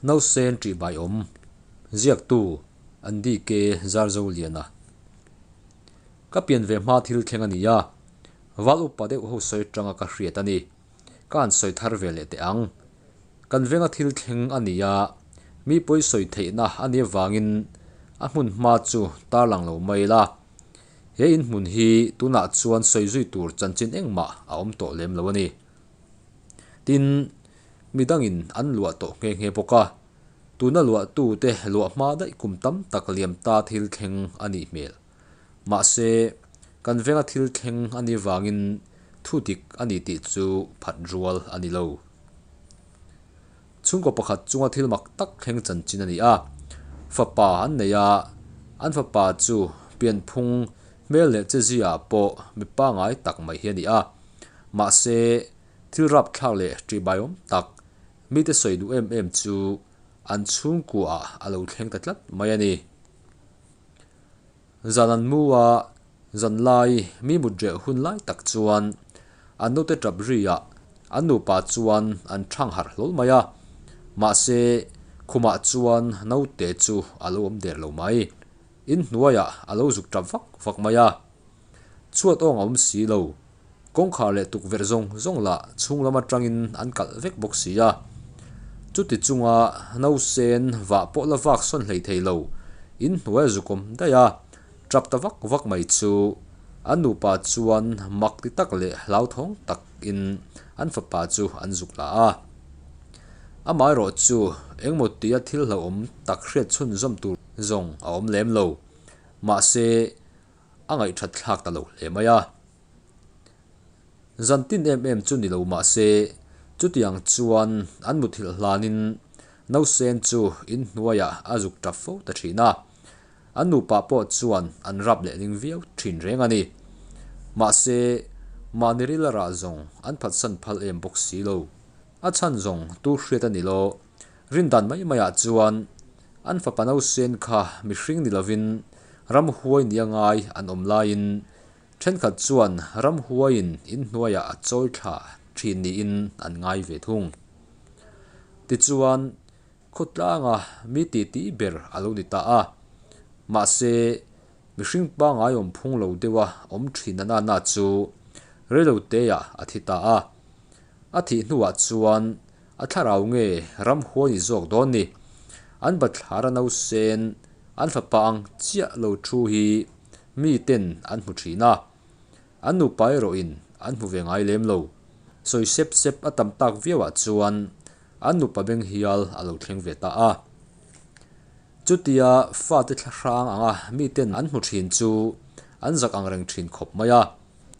Nausen ṭihbaiawm, Ziaktu, Andy K. Zarzoliana. Ka pian ve hma thil thleng a ni a, val upa deuh ho sawi atanga ka hriat a ni. Ka han sawi thar ve leh teh ang. Kan venga thil thleng a ni a, mi pawi sawi theihna a nih avangin a hmun hma chu tarlang lo mai la. He inhmun hi tunah chuan sawi zui tur chanchin engmah a awm tawh lem lo a ni. Tin, midangin an luah tawh nghe nghe bawk a, tuna luahtute luah hma daih kum tam tak liam ta thil thleng a nih hmel. Mahse, kan venga thil thleng a nih vangin thu dik a ni tih chu phat rual a ni lo. Chhungkaw pakhat chunga thil mak tak thleng chanchin a ni a, fapa an nei a, an fapa chu pianphung hmel leh chezia ah pawh mi pangai tak mai hi a ni a. Mahse, thil rapthlak leh ṭihbaiawm tak mite sawi duh em em chu an chhungkua ah a lo thleng ta tlat mai a ni. Zan an mu a, zan lai mi mut reh hun lai tak chuan an naute tap ri ah an nupa chuan an thang harh hlawl mai a, mahse khumah chuan naute chu a lo awm der lo mai. Inhnuaiah a lo zuk tap vak vak mai a. Chhuat awng a awm si lo. Kawngkhar leh tukverh zawng zawng lah chhung lam atangin an kalh vek bawk si a. Chuti chunga nausen vah pawh la vak sawn hlei thei lo, inhnuai a zukawm daih a, tap ta vak vak mai chu an nupa chuan mak ti tak leh hlauthawng takin an fapa chu an zuk la a. Amaherawh chu engmaw tia thil hlauhawm tak hriat chhunzawm tur zawng a awm lem lo. Mahse, a ngaihthat thlak ta lo hle mai a. Zan tin em em chu ni lo mah se, chutiang chuan an muthilh hlanin nausen chu inhnuaiah a zuk tap fo ta thin a. An nupa pawh chuan an rap leh ning viau thin reng a ni. Mahse, mahni ril a rah zawng an phatsan phal em bawk si lo. A chhan zawng tu hriat a ni lo. Rindan mai maiah chuan an fapa nausen kha mihring ni lovin ramhuai nia ngai an awm laiin thenkhat chuan ramhuaiin inhnuaiah a chawi thla thin niin an ngai ve thung. Tichuan, khawtlanga mi titi ber a lo ni ta a. Mahse, mihring pangngai awm phung lo deuha awm thin a nana chu reiloteah a thi ta a. A thih hnuah chuan A thlarau nge ramhuai ni zawk dawn ni? An bathlar a nausen an fapa ang chiah lo thu hi mi ten an hmu thin a, an nupa erawhin an hmu ve ngai lem lo. Sawi sep sep a tam tak viauah chuan an nupa beng hial a lo thleng ve ta a. Chutia fate thlahrang anga mi ten an hmu thin chu an zak ang reng thin khawp mai a.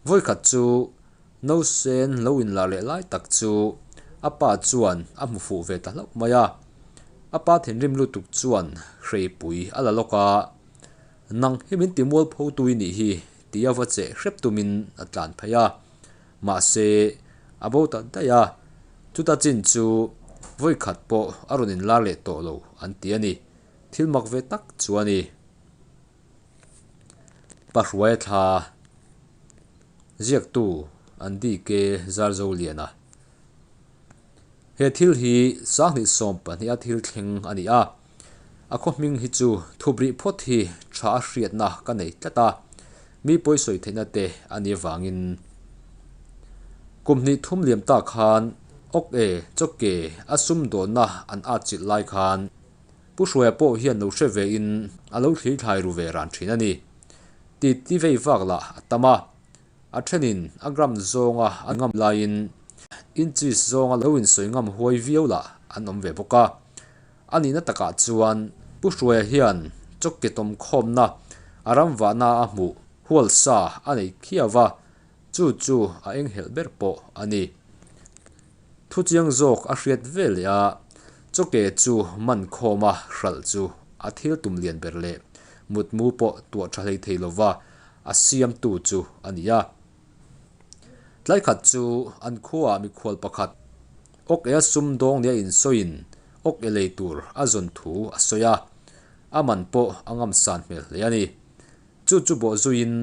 Vawikhat chu Nausen lo inlar leh lai tak chu a pa chuan a hmu fuh ve ta hlauh mai a. A pa thinrim lutuk chuan hreipui a la lawk a, Nang hi min ti mualpho tu i nih hi tia va cheh hrep tumin a tlan phei a. Mahse, a bo ta daih a, chuta chin chu vawikhat pawh a rawn inlar leh tawh lo an ti a ni. Thil mak ve tak chu a ni. Pahruaia thla. Ziaktu Andy K. Zarzoliana. He thil hi sanghnih 12 a thil thleng a ni a, a khaw hming hi chu thubrih phawt hi tha a hriatna ka nei tlat a, mi pawi sawi theihna te a nih avangin. Kum hnih thum liam ta khan awk e chawke a sumdawnna an atchilh lai khan Pu Hruaia pawh hian lo hre vein a lo thlir thlai ru ve ran thin a ni. Ti ti vei vak lah a tam a, a thenin a gram zawnga an ngam laiin inches zawnga lo insawi ngam huai viau lah an awm ve bawk a. A nihna takah chuan Pu Hruaia hian chawkke tawm khawmna a ram vahna a hmuh hual sa a nei khiau va, chu chu a enghelh ber pawh a ni. Thuchiang zawk a hriat ve leh a, chawke chu man khawma hralh chu a thil tum lian ber leh mutmu pawh tuah tha hlei thei lova a siamtu chu a ni a. Tlai khat chu an khuaah mikhual pakhat awk e a sum dawng nia insawiin awk e lei tur a zawn thu a sawi a, a man pawh a ngamsan hmel hle a ni. Chu chu bawhzuiin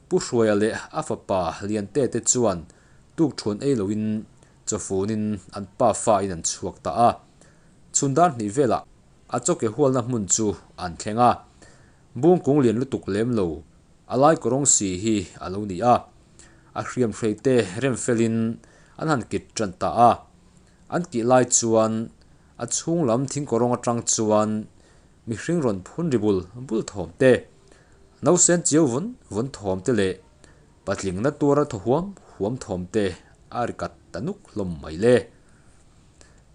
Pu Hruaia leh a fapa Liante te chuan Tuk thuan ei loin chawfunin an pa fa in an chhuak ta a. Chhun dar hnih velah a chawke hualna hmun chu an thleng a. Bung kung lian lutuk lem lo, a lai kawrawng si hi a lo ni a. A hriam hrei te rem felin an han kit tan ta a. An kih lai chuan a chhung lam thing kawrawng atang chuan mihring rawn phun ri bul bul thawm te, nausen chiau vawn vawn thawm te leh patling na tuara thaw huam huam thawm te a ri kat ta nuk hlawm mai le.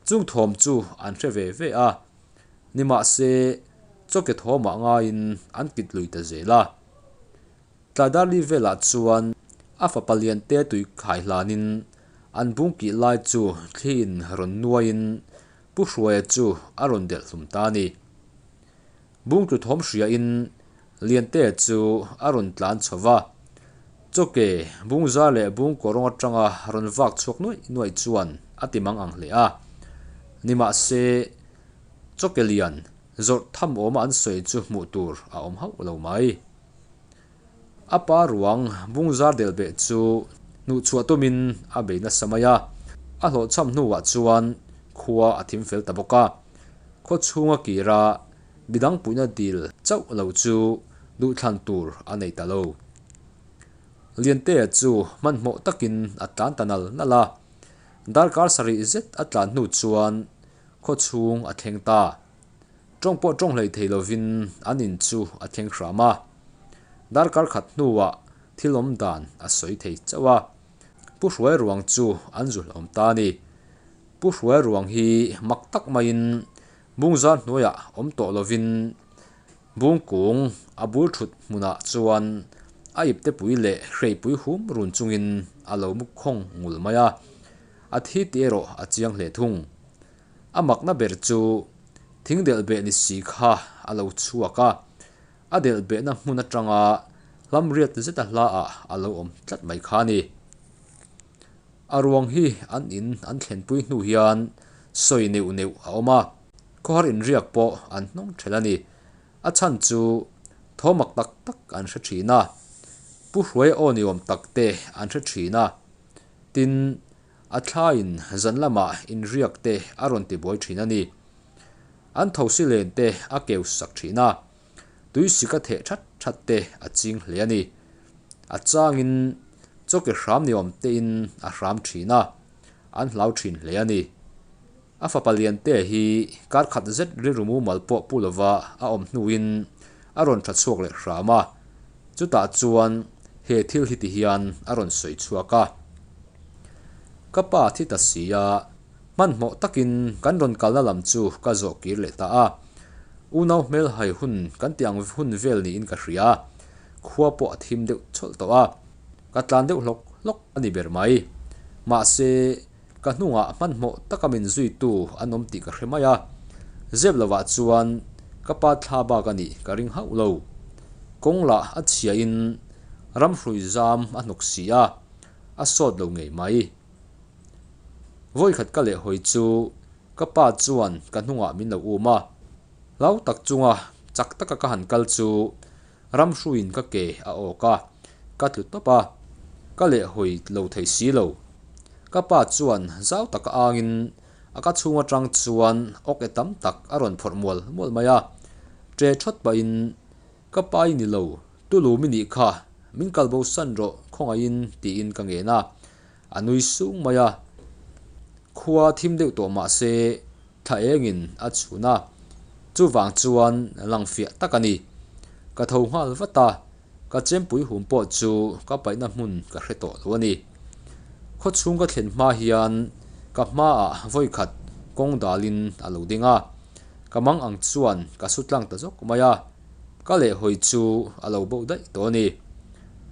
Chung thawm chu an hre ve ve a, nimahse chawke thawmah ngaiin an kit lui ta zel a. Tlaidali velah chuan a fapa liante tui khai hlanin an bung kih lai chu thliin rawn nuaiin Pu Hruaia chu a rawn delh hlum ta a ni. Bung tlu thawm hriain Liantea chu a rawn tlan chho va, Chawke, Bungza leh Bungkawrawng atanga rawn vak chhuak nuaih nuaih chuan a ti mang ang hle a. Nimahse, Chawke lian zawrh tham awma an sawi chu hmuh tur a awm hauh lo mai. A pa ruang Bungzar delhbeh chu hnuhchhuah tumin a bei nasa mai a, a hlawhchham hnuah chuan khua a thim fel ta bawk a. Khaw chhunga kira midang puihna dil chauh lo chu duhthlan tur a nei ta lo. Liantea chu hmanhmawh takin a tlan ta nal nal a, darkar sarih zet a tlan hnu chuan khaw chhung a thleng ta. Tawng pawh tawng hlei thei lovin an in chu a thleng hram a. Darkar khat hnuah thil awm dan a sawi thei chauh a. Pu Hruai ruang chu an zu hlawm ta a ni. Pu Hruai ruang hi mak tak maiin Bungzar hnuaiah awm tawh lovin Bungkung a bul thut hmunah chuan a iptepui leh hreipui hum run chungin a lo mu khawng ngul mai a. A thi tih erawh a chiang hle thung. A makna ber chu thing delh beh ni si kha a lo chhuak a, a delh behna hmun atanga hlam riat zeta hla ah a lo awm tlat mai kha a ni. A ruang hi an in an thlenpui hnu hian sawi neuh neuh a awm a, khawhar inriak pawh an hnawng ṭhelh a ni. A chhan chu thawmak tak tak an hre ṭhin a, Pu Hruai aw ni awm tak te an hre ṭhin a, tin, A thlaiin zan lamah inriak te a rawn ti buai thin a ni. An thosi len te a keu sak thin a, tui sika theh that that te a ching hle a ni. A changin chawke hram ni awm tein a hram thin a, an hlau thin hle a ni. A fapa Liante hi kar khat zet rilru mumal pawh pu lova a awm hnuin a rawn tha chhuak leh hram a, chutah chuan he thil hi ti hian a rawn sawi chhuak a. Ka pa thi ta si a, hmanhmawh takin kan rawn kalna lam chu ka zawh kir leh ta a. Unau hmelhai hun kan tih ang hun vel niin ka hria, khua pawh a thim deuh chawlh tawh a, ka tlan deuh hlawk hlawk a ni ber mai. Mahse, Ka hnungah hmanhmawh taka min zuitu an awm tih ka hre mai a, zep lovah chuan ka pa thla bak a nih ka ring hauh lo. Kawng lah a chhiahin ramhrui zam a hnawk si a, a sawt lo ngei mai. Vawikhat ka lehhawi chu ka pa chuan ka hnungah min lo um a, hlau tak chunga chak taka ka han kal chu Ramhruiin ka ke a awk a, ka tlu tawp a, ka lehhawi lo thei si lo. Ka pa chuan zau taka angin a ka chhung atang chuan awk e tam tak a rawn phawrh mual mual mai a, ṭe ṭhawt pahin, Ka pa i ni lo, Tulum i nih kha, min kalbo san rawh khawngaihin tiin ka ngen a, a nui sung mai a. Khua thim deuh tawh mah se thla engin a chhun a, chuvang chuan lang fiah tak a ni. Ka tho nghal vat a, ka chempui hum pawh chu ka paihna hmun ka hre tawh lo a ni. Khaw chhung ka thlen hma hian ka hmaah vawikhat kawng dalin a lo ding a, ka mang ang chuan ka su tlang ta zawk mai a, ka lehhawi chu a lo bo daih tawh a ni.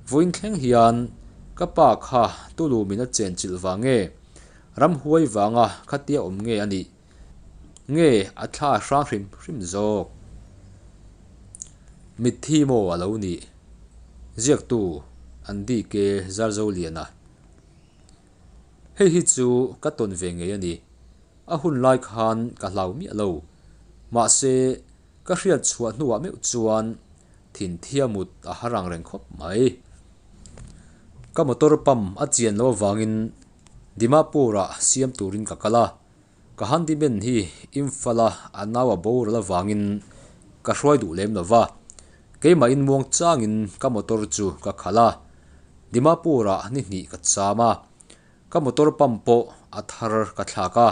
Vawiin thleng hian ka pa kha tulu min a chenchilh vang nge? Ramhuai vanga khatia awm nge a nih? Nge a thla hrang hrim hrim zawk? Mitthi maw a lo nih? Ziaktu Andy K. Zarzoliana Hei hi chu ka tawn ve ngei a ni. A hun lai khan ka hlau miah lo. Mahse, ka hriat chhuah hnuah meuh chuan thinthia mut a har ang reng khawp mai. Ka motor pump a chian loh avangin Dimapur-ah siam turin ka kal a. Ka handyman hi Imphal-a a nau a boral avangin ka hruai duh lem lo va, keimahin muang changin ka motor chu ka khalh a, Dimapur-ah ni hnih ka cham a, ka motor pump pawh a thar ka thlak a.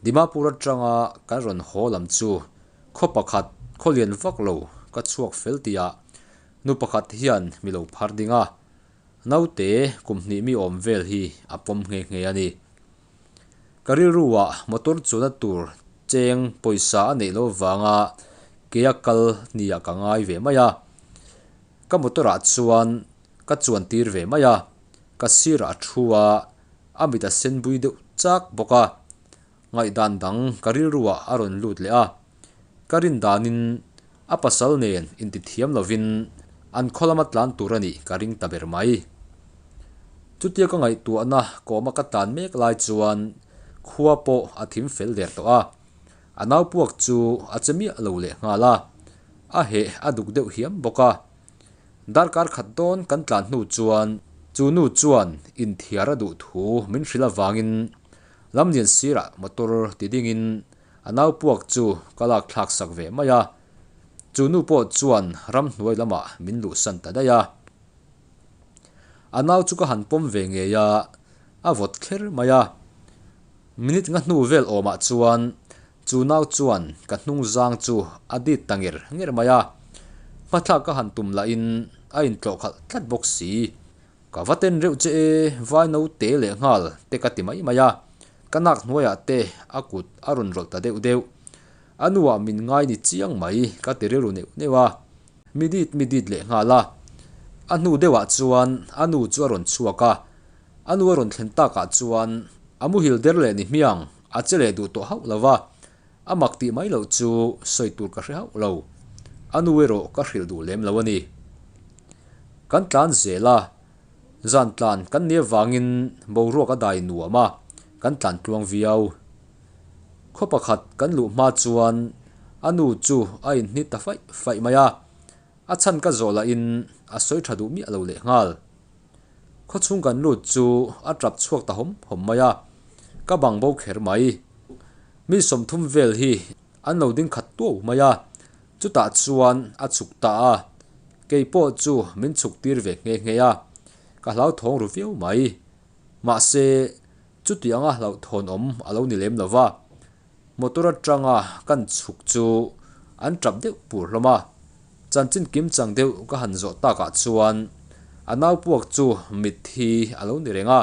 Dimapur atanga kan rawn haw lam chu khaw pakhat khaw lian vak lo ka chhuak fel tihah nu pakhat hian mi lo phar ding a, naute kum hnih mi awm vel hi a pawm nghe nghe a ni. Ka rilruah motor chuanna tur cheng pawisa a neih loh avanga keia kal niah ka ngai ve mai a. Ka motor ah chuan ka chuan tir ve mai a, ka sirah a thu a, a mit a sen bui deuh chak bawk a. Ngaihdan dang ka rilruah a rawn lut leh a, ka rin danin a pasal nen intithiam lovin an khaw lama tlan tur a nih ka ring ta ber mai. Chutia ka ngaihtuahna kawma ka tlan mek lai chuan khua pawh a thim fel der tawh a, a nau puak chu a che miah lo leh nghal a, a heh a duk deuh hiam bawk a. Darkar khat dawn kan tlan hnu chuan chu nu chuan inthiar a duh thu min hrilh avangin Lamlian sirah motor ti dingin a nau puak chu ka lak thlak sak ve mai a, chu nu pawh chuan ramhnuai lamah min luhsan ta daih a. A nau chu ka han pawm ve ngei a, a vawt kher mai a. Minute nga hnu vel awmah chuan chu nau chuan ka hnung zang chu a dit ta nger nger mai a, hmathlak ka han tum lahin a intlawh khalh tlat bawk si. Ka va ten reuh che e, vai no te leh nghal te ka ti mai mai a, ka nak hnuaiah te a kut a rawn rawlh ta deuh deuh. A nuah min ngai ni chiang mai ka ti rilru neuh neuh a, mi dit mi dit leh nghal a. A hnu deuhah chuan a nu chu a rawn chhuak a, a nu a rawn thlen takah chuan a muhil der leh ni hmiang a che leh duh tawh hauh lo va, a mak tih mai loh chu sawi tur ka hre hauh lo. A nu erawh ka hrilh duh lem lo a ni. Kan tlan zel a, zan tlan kan nih avangin boruak a dai nuam a, kan tlan tluang viau. Khaw pakhat kan luh hma chuan a nu chu a inhnit ta faih faih mai a, a chhan ka zawh lahin a sawi tha duh miah lo lehnghal. Khaw chhung kan lut chu a tap chhuak ta hawm hawm mai a, ka bang bo kher mai. Mi 30 vel hi an lo ding khat tuau mai a, Chutah chuan a chhuk ta a, kei pawh chu min chhuk tir ve nghe nghe a, ka hlauthawng ru viau mai. Mahse, chuti anga hlauhthawn awm a lo ni lem lo va, motor atanga kan chhuk chu an tap deuh pur hlawm a, chanchin kim chang deuh ka han zawh takah chuan a nau puak chu mitthi a lo ni reng a,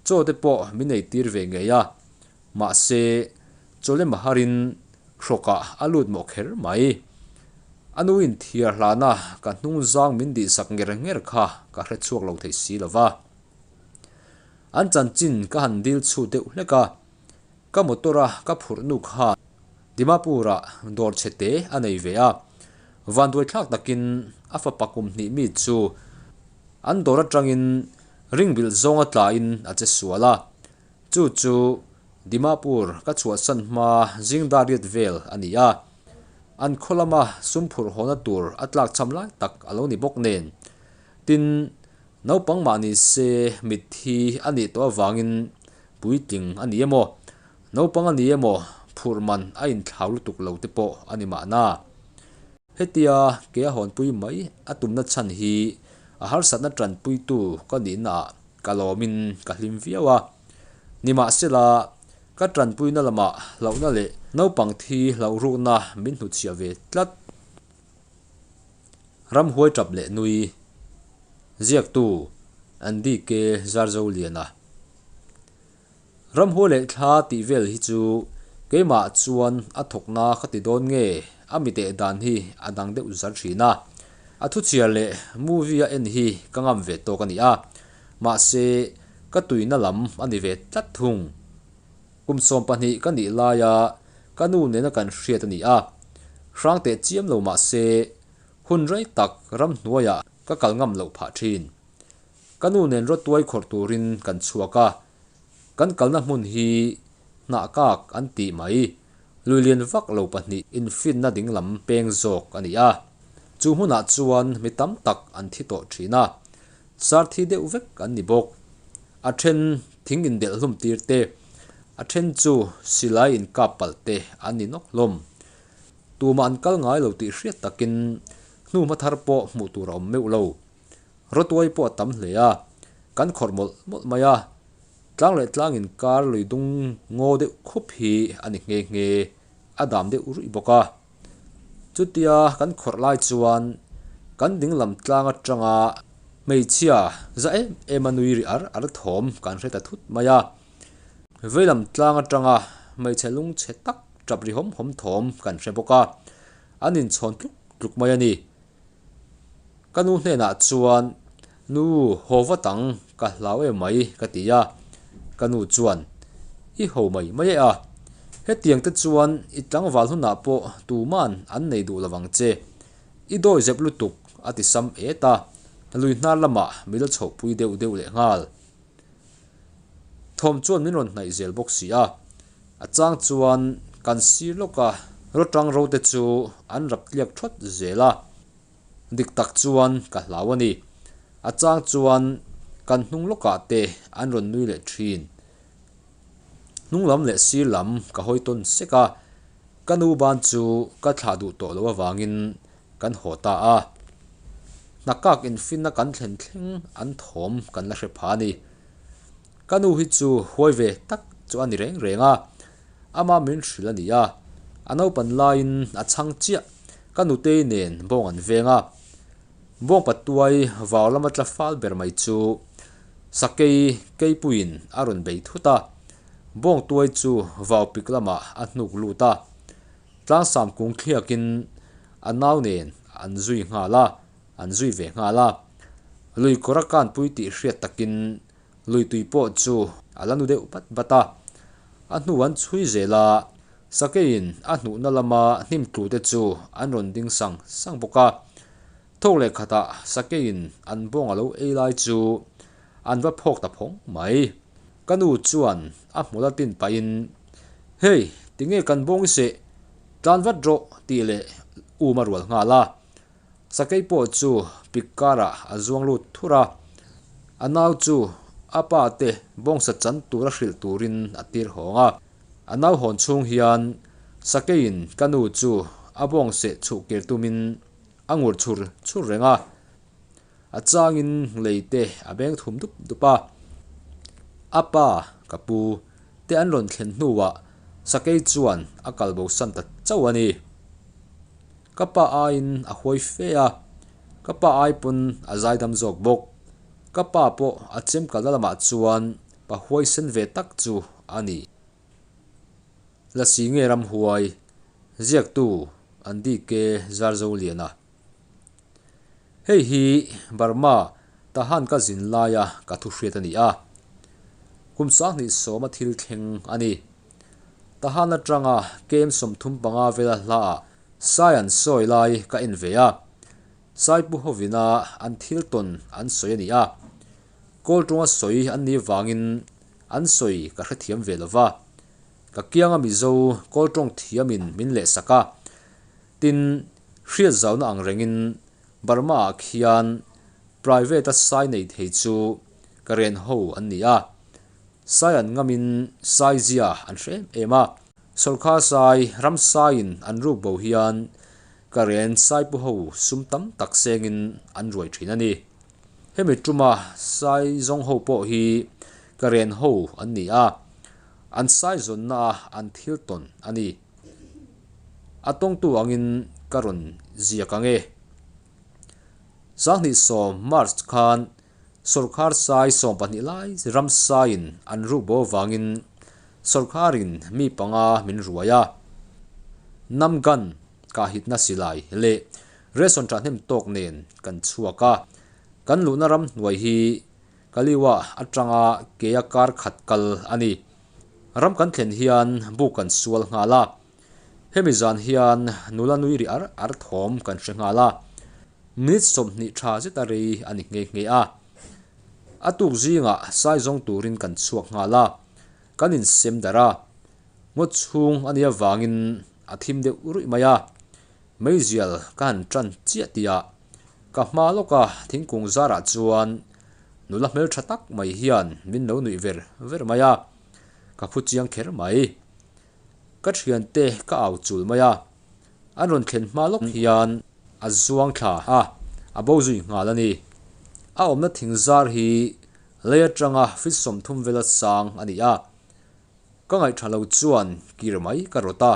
chaw te pawh min ei tir ve ngei a, mahse, chaw lem a harin hrawkah a lut mawh kher mai. A nu in thiar hlana ka hnung zang min dihsak nger nger kha ka hre chhuak lo thei si lo va. An chanchin ka han dil chhut deuh hlek a, ka motor a ka phurh nu khan Dimapur-ah dawr chhe te a nei ve a. Vanduai thlak takin a fapa kum hnih mi chu an dawr atangin ring bilh zawnga tlain a che sual a. Chu chu Dimapur ka chhuahsan hma zing dar riat vel a ni a, an khaw lama sum phurh hawna tur a tlak cham lai tak a lo ni bawk nen. Tin, naupang mah ni se mitthi a nih tawh avangin puitling a ni emaw, naupang a ni emaw phurh man a inthlau lutuk lo te pawh a ni mahna. Hetia ke a hawnpui mai a tumna chhan hi a harsatna tanpuitu ka nihnaah Ka lawmin ka hlim viau a, nimahsela ka tanpuina lamah hlauhna leh naupang thi hlauhrukna min hnutchhiah ve tlat. Ramhuai tap leh nui ziaktu Andy K Zarzoliana Ramhuai leh thla tih vel hi chu keimah chuan a thawkna ka ti dawn nge a mi teh dan hi a dang deuh zar thin a. A thuchhiar leh movie a en hi ka ngam ve tawk a ni a, mahse ka tuina lam a ni ve tlat thung. Kum 12 ka nih laia ka nu nena kan hriat a ni a, hrang teh chiam lo mahse hun rei tak ramhnuaiah ka kal ngam loh phah thin. Ka nu nen rawtuai khawrh turin kan chhuak a, kan kalna hmun hi hnah kak an tih mai. Lui lian vak lo pahnih infinna dinglam peng zawk a ni a, chu hmunah chuan mi tam tak an thi tawh thin a, sar thi deuh vek an ni bawk. A then thing indelh hlum tir te, A then chu silai inkap palh te an ni nawk hlawm. Tumah an kal ngai lo tih hriat takin hnuhma thar pawh hmuh tur a awm meuh lo. Rawtuai pawh a tam hle a, kan khawrh mawlh mawlh mai a. Tlang leh tlang inkar lui dung ngaw deuh khup hi a ni nghe nghe, a dam deuh ruih bawk a. Chutia kan khawrh lai chuan kan dinglam tlang atanga hmeichhia za em em a nui ri ar ar thawm kan hre ta thut mai a. Veilam tlang atanga hmeichhe lungchhe tak tap ri hawm hawm thawm kan hre bawk a, an inchhawn tluk tluk mai a ni. Ka nu hnenah chuan, Nu, haw vat ang, ka hlau em mai, ka ti a. Ka nu chuan, I ho mai mai e a. Hetiang te chuan i tlangval hunah pawh tuman an nei duh lo vang che. I dawi zep lutuk, a ti sam et a. Lui hnar lamah mi la chhohpui deuh deuh leh nghal. Thawm chuan min rawn hnaih zel bawk si a. A chang chuan kan sir lawk a, rawtang ro te chu an rap tliak thawt zel a. Dik tak chuan ka hlau a ni. A chang chuan kan hnung lawkah te an rawn nui leh thin. Hnung lam leh sir lam ka hawi tawn sek a, ka nu ban chu ka thlah duh tawh loh avangin kan haw ta a. Hnakak infinna kan thlen thleng an thawm kan la hre pha a ni. Ka nu hi chu huai ve tak chu a ni reng reng a, ama min hrilh a ni a, a naupan laiin a chhang chiah, ka nutei nen bawng an veng a. Bawng patuai vau lama tla fal ber mai chu Sakei keipuiin a rawn bei thut a, bawng tuai chu vau pik lamah a hnuk lut a, tlangsam kung thliakin a nau nen an zui nghal a, an zui ve nghal a. Lui kawr a kanpui tih hriat takin lui tui pawh chu a la nu deuh bat bat a. A hnu an chhui zel a, Sakeiin a hnuhna lama hnim tlu te chu an rawn ding sang sang bawk a. Thawk leh khatah Sakeiin an bawng a lo ei lai chu an va phawk ta phawng mai. Ka nu chuan a hmul a tin pahin, Hei, tinge kan bawng i seh? Tlan vat rawh tih leh um a rual nghal a. Sakei pawh chu pik karah a zuang lut thur a, a nau chu a pa te bawngsa chan tura hrilh turin a tir hawng a. A nau hawn chhung hian Sakeiin ka nu chu a bawngseh chhuh kir tumin a ngur chhur chhur reng a, a changin lei te a beng thum dup dup a. A pa, ka pu, te an rawn thlen hnuah Sakei chuan a kalbosan ta chauh a ni. Ka pa aiin a huai fe a, ka pa ai pawn a zaidam zawk bawk. Ka pa pawh a chem kalna lamah chuan pa huaisen ve tak chu a ni. Lasi nge ramhuai, ziaktu Andike Zarzoliana. Hei hi Burma Tahan ka zin laia ka thu hriat a ni a, kum 2010 a thil thleng a ni. Tahan atanga kem 35 vela hlaah Sai an sawi lai ka en ve a, Sai pu hovina an thil tawn an sawi a ni a, Kawl tawnga sawi an nih vangin an sawi ka hrethiam ve lo va, ka kianga Mizo kawl tawng thiamin min lehsak a, tin hriat zauna ang rengin Burma-ah khian private-a sai nei thei chu ka ren ho an ni a. Sai an ngamin sai zia an hre em em a. Sawrkar sai, ram saiin an ruk bo hian ka ren saipu ho sum tam tak sengin an ruai thin a ni. Hemi tuma sai zawng ho pawh hi ka ren ho an ni a, an sai zawnna a an thil tawn a ni. A tawngtu angin ka rawn ziak ang e. 2010 March khan Sawrkar sai 12 lai ram saiin an ruk bo avangin sawrkarin mi panga min ruai a. Namgan kahitna silai leh ration thahnem tawk nen kan chhuak a. Kan luhna ram hnuai hi Kaliwa atanga kea kar khat kal a ni. Ram kan thlen hian buk kan sual nghal a. Hemi zan hian nula nui ri ar ar thawm kan hre nghal a. Minute 20 tha zet a rei a ni nghe nghe a. A tuk zingah sai zawng turin kan chhuak nghal a, kan insem darh a. Ngaw chhung a nih avangin a thim deuh ruih mai a. Meizial ka han tan chiah tihah ka hma lawka thingkung zarah chuan nula hmeltha tak mai hian min lo nuih ver ver mai a. Ka phu chiang kher mai. Ka thiante ka au chul mai a, an rawn thlen hma lawk hian a zuang thla a, a bo zui nghal a ni. A awmna thing zar hi lei atanga feet 30 vela sang a ni a, ka ngaihtha lo chuan kir mai ka rawt a,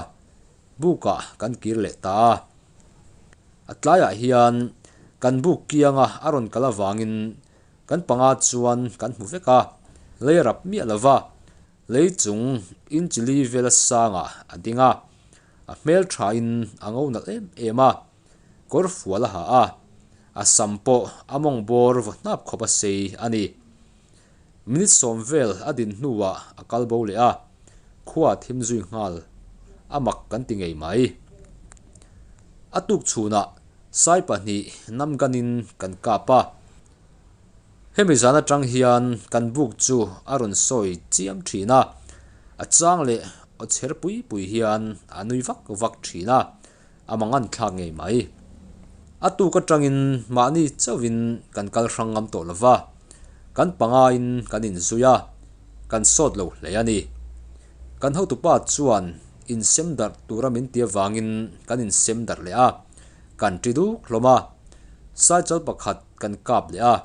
bukah kan kir leh ta a. A tlaiah hian kan buk kianga a rawn kal avangin kan panga chuan kan hmu vek a, lei a rap miah lo va, lei chung inchi li vela sangah a ding a, a hmel thain a ngo nalh em em a, kawr fual a ha a, a sam pawh a mawng bawr vaw hnap khawp a sei a ni. Minute sawm vel a din hnuah a kal bo leh a, khua a thim zui nghal a mak kan ti ngei mai. A tuk chhunah sai pahnih namganin kan kap a, hemi zan atang hian kan buk chu a rawn sawi chiam thin a, a chang leh aw chher pui pui hian a nui vak vak thin a, a mangan thlak ngei mai. A tuk atangin mahni chauhin kan kal hrang ngam tawh lova, kan pangain kan inzui a, kan sawt lo hle a ni. Kan hotupa chuan insem darh tura min ti avangin kan insem darh leh a, kan ṭi duk hlawm a, saichal pakhat kan kap leh a,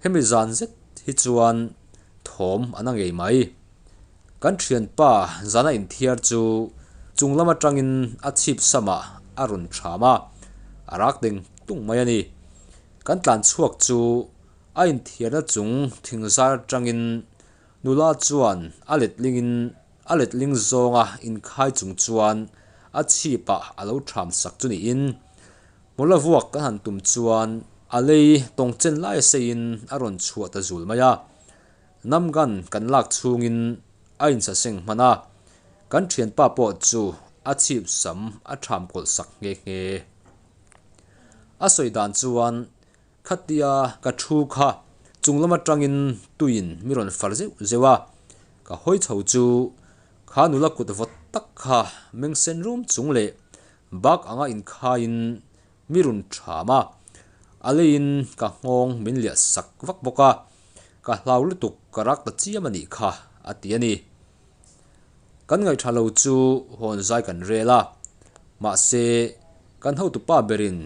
hemi zan zet hi chuan thawm a na ngei mai. Kan thianpa zana inthiar chu chung lam atangin a chhip samah a rawn ṭham a, a rak deng tung mai a ni. Kan tlan chhuak chu a inthiarna chung thing zar atangin nula chuan a letlingin a letling zawnga inkhai chung chuan a chhipah a lo ṭham sak chu niin hmawlh a vuak kan han tum chuan a lei tawng chen lai a seiin a rawn chhuah ta zul mai a. Namgan kan lak chhungin a insaseng hman a, kan thianpa pawh chu a chhip sam a tham kawlh sak nghe nghe. A sawi dan chuan khatia ka thu kha chung lam atangin tuiin mi rawn far zeuh zeuh a, ka hawi chho chu kha nula kut vawt tak kha meng sen rum chung leh bak anga inkhaiin Mi run ṭham a, a leiin ka nghawng min liah sak vak bawk a, ka hlau lutuk ka rak ta chiam a nih kha, a ti a ni. Kan ngaihṭha lo chu hawn zai kan rel a, mahse kan hotupa berin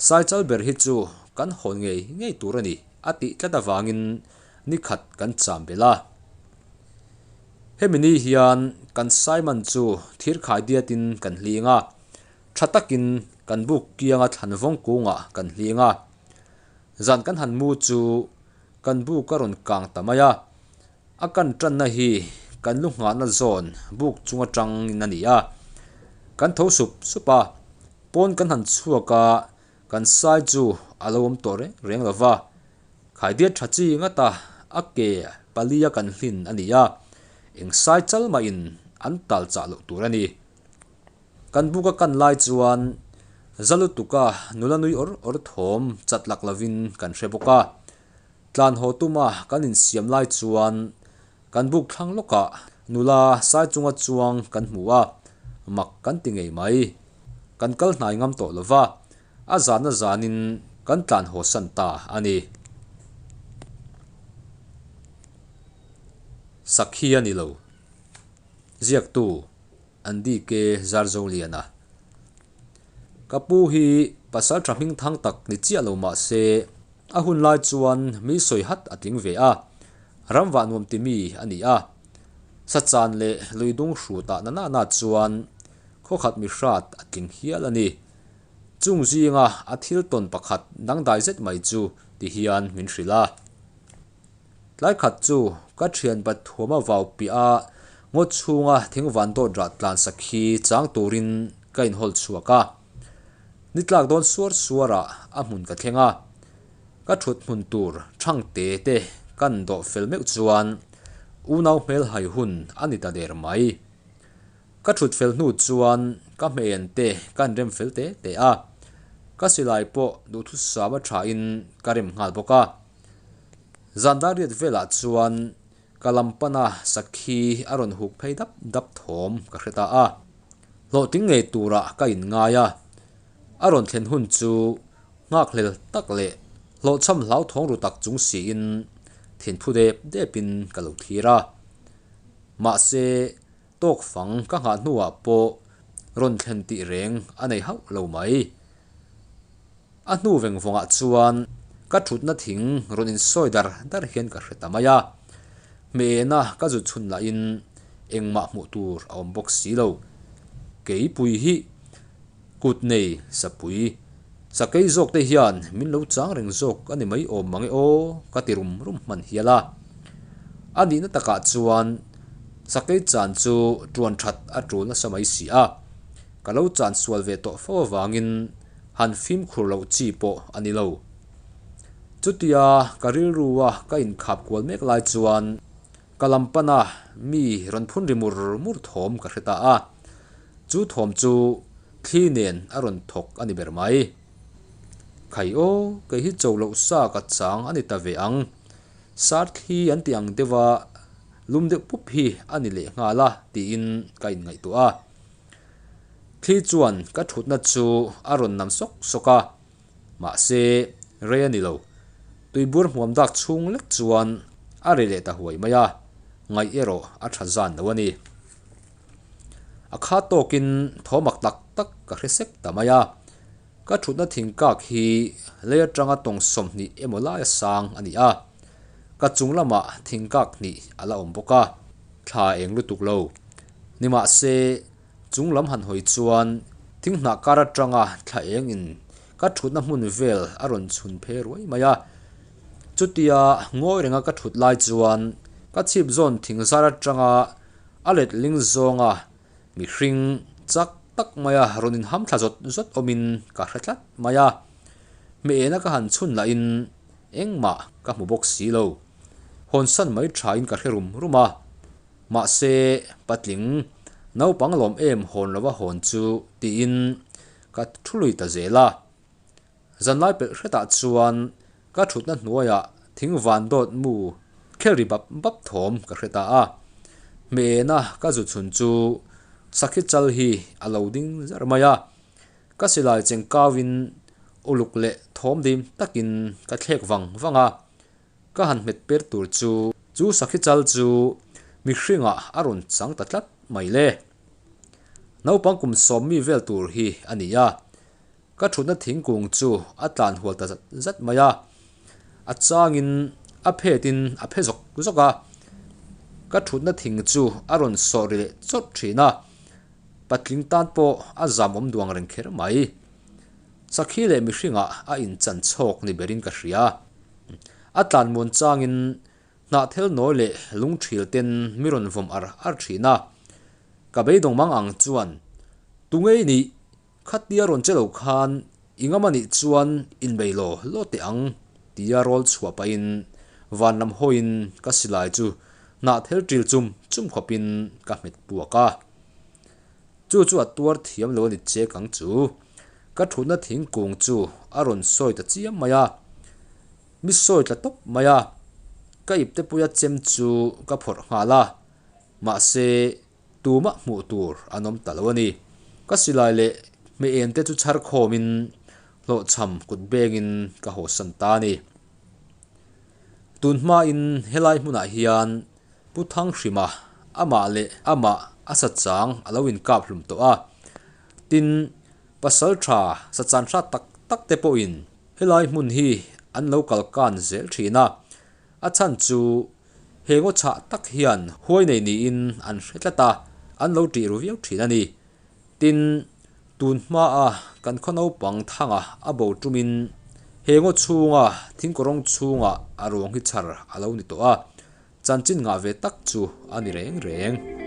Saichal ber hi chu kan hawn ngei ngei tur a ni a tih tlat avangin ni khat kan cham belh a. Hemi ni hian kan Simon chu thirkhai diatin kan hling a, Tha takin kan buk kianga thlan vawng kungah kan hling a, zan kan han mu chu kan buk a rawn kang ta mai a, a kan tanna hi kan lu nghahna zawn buk chung atangin a ni a, kan tho sup sup a, pawn kan han chhuak a, kan sai chu a lo awm tawh reng reng lo va, khaidiat tha chi ngata a ke palia kan hlin a ni a, eng sai chal mahin an tal chah loh tur a ni. Kan buk a kan lai chuan za lutuka nula nui awr awr thawm chat lak lovin kan hre bawk a. Tlan haw tuma kan insiam lai chuan kan buk thlang lawkah nula sai chunga chuang kan hmu a, mak kan ti ngei mai. Kan kal hnai ngam tawh lova, a zana zanin kan tlan haw san ta a ni. Sakhi a ni lo. Ziaktu. Andy K. Zarzoliana. Ka pu hi pasal tha hming thang tak ni chiah lo mah se, a hun lai chuan mi sawi hat a tling ve a, ramvah nuam ti mi a ni a. Sachan leh luidung hrutah na nana chuan khawkhat mi hrat a tling hial a ni. Chung zinga a thil tawn pakhat dangdai zet mai chu ti hian min hrilh a. Tlai khat chu ka thian bat thuam a vau piah a, ngaw chhunga thing van dawt rah tlan sak hi chang turin ka inhawl chhuak a. Ni tlak dawn suar suarah a hmun ka thleng a, ka thut hmun tur thang te te kan dawh fel meuh chuan unau hmel hai hun a ni ta der mai. Ka thut fel hnu chuan ka hmeian te kan rem fel te te a, ka silai pawh duhthusam a thain ka rem nghal bawk a. Zan dar riat velah chuan ka lam pana sakhi a rawn huk phei dap dap thawm ka hre ta a. Hlawhtling ngei turah ka inngai a, a rawn thlen hun chu nghakhlel tak leh hlawhchham hlauthawng ru tak chung siin thinphu dep depin ka lo thlir a. Mahse, tawk fang ka nghah hnuah pawh rawn thlen tih reng a nei hauh lo mai. A hnu veng vawngah chuan ka thutna thing rawn insawi dar dar hian ka hre ta mai a. Hmehna ka zut chhun lahin engmah hmuh tur a awm bawk si lo. Keipui hi kut nei sapui sakei zawk te hian min lo chang reng zawk a ni mai awm mang e aw ka ti rum rum hman hial a. A nihna takah chuan sakei chan chu tuan that a tul nasa mai si a. Ka lo chan sual ve tawh fo avangin han fimkhur loh chi pawh a ni lo. Chutia ka rilrua ka inkhap kual mek lai chuan ka lam pana mi rawn phun ri mur mur thawm ka hre ta a, chu thawm chu thli nen a rawn thawk a ni ber mai. Khai aw, kei hi cho loh sa ka chang a ni ta ve ang. Sar thli an tih ang deuha lum deuh pup hi a ni leh nghal a tiin ka inngaihtuah a. Thli chuan ka thutna chu a rawn nam sawk sawk a, mahse rei a ni lo. Tuibur hmuam dak chhung lek chuan a ri leh ta huai mai a, ngaih erawh a tha zan lo a ni. A kha tawkin thawmak tak tak ka hre sek ta mai a, ka thutna thing kak hi lei atanga tawng 20 emaw laia sang a ni a, ka chung lamah thing kak hnih a la awm bawk a, thla eng lutuk lo. Nimahse, chung lam han hawi chuan thing hnah kar atanga thla eng in ka thutna hmun vel a rawn chhun phe ruai mai a. Chutia ngawi renga ka thut lai chuan ka chhip zawn thing zar atanga a let ling zawnga mihring chak tak maia rawn inham thla zawt zawt awmin ka hre tlat mai a. Hmehena ka han chhun lahin engmah ka hmu bawk si lo. Hawnsan mai thain ka hre rum rum a. Mahse, patling, naupang lawm em hawn lova hawn chu tiin ka thu lui ta zel a. Zanlai pelh hretah chuan ka thutna hnuaiah thing van dawt mu khel ri bap bap thawm ka hre ta a. Hmehna ka zu chhun chu sakhi chal hi a lo ding zar mai a. Ka silai cheng kauin uluk leh thawm dim takin ka thlek vang vang a. Ka han hmet per tur chu chu sakhi chal chu mihringah a rawn chang ta tlat mai le. Naupang kum 10 mi vel tur hi a ni a. Ka thutna thingkung chu a tlan hual ta zat zat mai a. A changin a phetin a phe zawk zawk a. Ka thutna thing chu a rawn sawh ri leh chawt thin a. Patling tan pawh a zam awm duang reng kher mai. Sakhi leh mihringah a inchan chhawk ni berin ka hria. A tlan muan changin hnahthel nawi leh lungthil ten mi rawn vawm ar ar thin a. Ka beidawng mang ang chuan, Tungei nih, khatia rawn che lo khan i ngam a nih chuan inbei law law teh ang, tia rawl chhuah pahin van lam hawiin ka silai chu hnahthel ṭil chum chum khawpin ka hmet puak a. Chu chu a tuar thiam lo a ni chek ang chu. Ka thutna thingkung chu a rawn sawi ta chiam mai a. Mi sawi tla tawp mai a. Ka ipte puia chem chu ka phawrh nghal a. Mahse, tumah hmuh tur an awm ta lo a ni. Ka silai leh hmeh te chu chhar khawmin hlawhchham kut bengin ka hawsan ta a ni. Tun hmain helai hmunah hian Pu Thanghrima amah leh amah a sachang a lo inkap hlum tawh a. Tin, pasal tha sachan hrat tak tak te pawhin helai hmun hi an lo kal kan zel thin a. A chhan chu he ngaw chhah tak hian huai nei niin an hre tlat a, an lo tih ru viau thin a ni. Tin, tun hmaa kan khaw naupang thanga a bo tumin he ngaw chhunga thingkawrawng chhungah a ruang hi chhar a lo ni tawh a, chanchin ngah ve tak chu a ni reng reng.